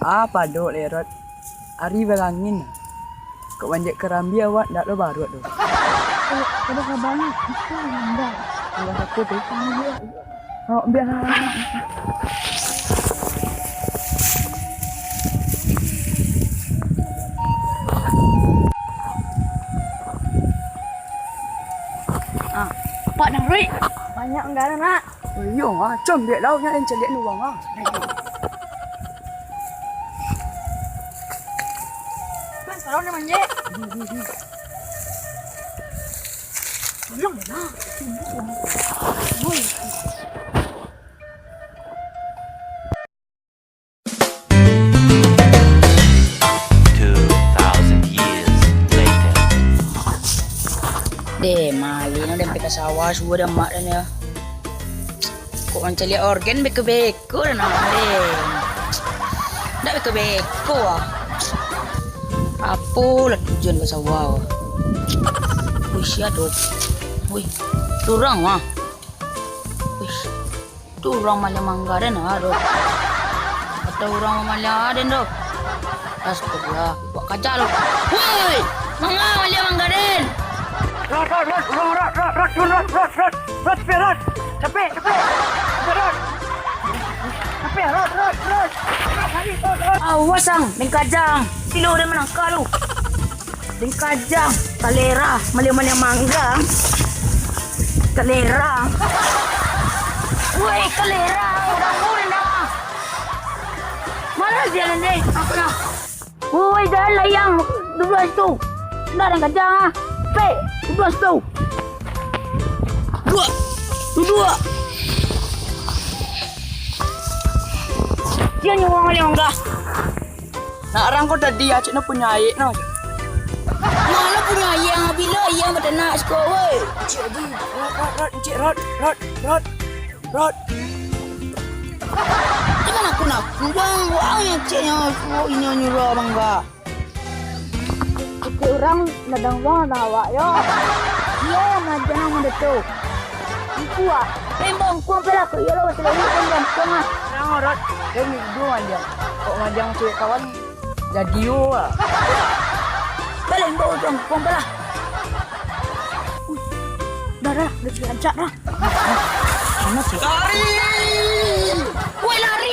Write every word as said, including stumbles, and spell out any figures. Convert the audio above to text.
Ah, padok lai, Rot. Ari barangin. Kok manjek karambia awak ndak lo baruak tu. Kalau kada kabanyak, itu ndak. Kalau aku tu. Awak biar. Ah, apak nang ruik. Banyak anggaran, nak. Oh, iyo, ah. Cam, biak lauak nyo nan caliak ni urang, ah. Bang, kalau nak manjek. Pulang lah. Two thousand years later. Deh, malin den pai ka sawah, suah den mak den yo. Kok mancaliak organ beko-beko den nak, deh. Ndak beko-beko ah. Apolah tujuan ka sawah. Wih, sia tu. Wih, surang ah. Wih. Tu urang maliang mangga den ah, doh. Atau urang maliang aden, doh. Astagfirullah, buek kaja lo. Woi, manga maliang mangga den? Rot, rot, rot, urang rot, rot, rot, rot, rot, rot, rot, rot, capek, rot, capek. Capek, rot. Capek, rot, rot, rot. Rot, lari, rot, rot. Awas, ang, den kajang. Pilo den manangka lo. Den kajang, kalera, maliang-maliang mangga. Kalera. Woi, kalera, urang urang dah. Mana dia ni? Apa nak? Woi, jan layang, duduak situ. Ndak den kajang ah. Pek, duduak situ. Duduak. Duduak. Dia nyo urang maliang mangga. Nak rang ko tadi, acik no punyo aia no. Mano punyo aia, bilo aia batanak siko, woi. Cik Adi, rot, rot, rot, cik, rot, rot, rot, rot. Jangan aku nak pulang, wah, aciknyo suruah inyo nyuruah mangga. Cik urang ladang urang ladang awak yo. Iyo nan maja nan mandeto. Angku ah. Pembangkuang pelah ko iyo lo, batulah iyo pembangkuang ah. Rang rot, den iduang aja. Kok majang cewek kawan, jadi yo ah. Balembok tu angkuang pelah. Dah, dah, dah diajak dah. Lari! Woi, lari!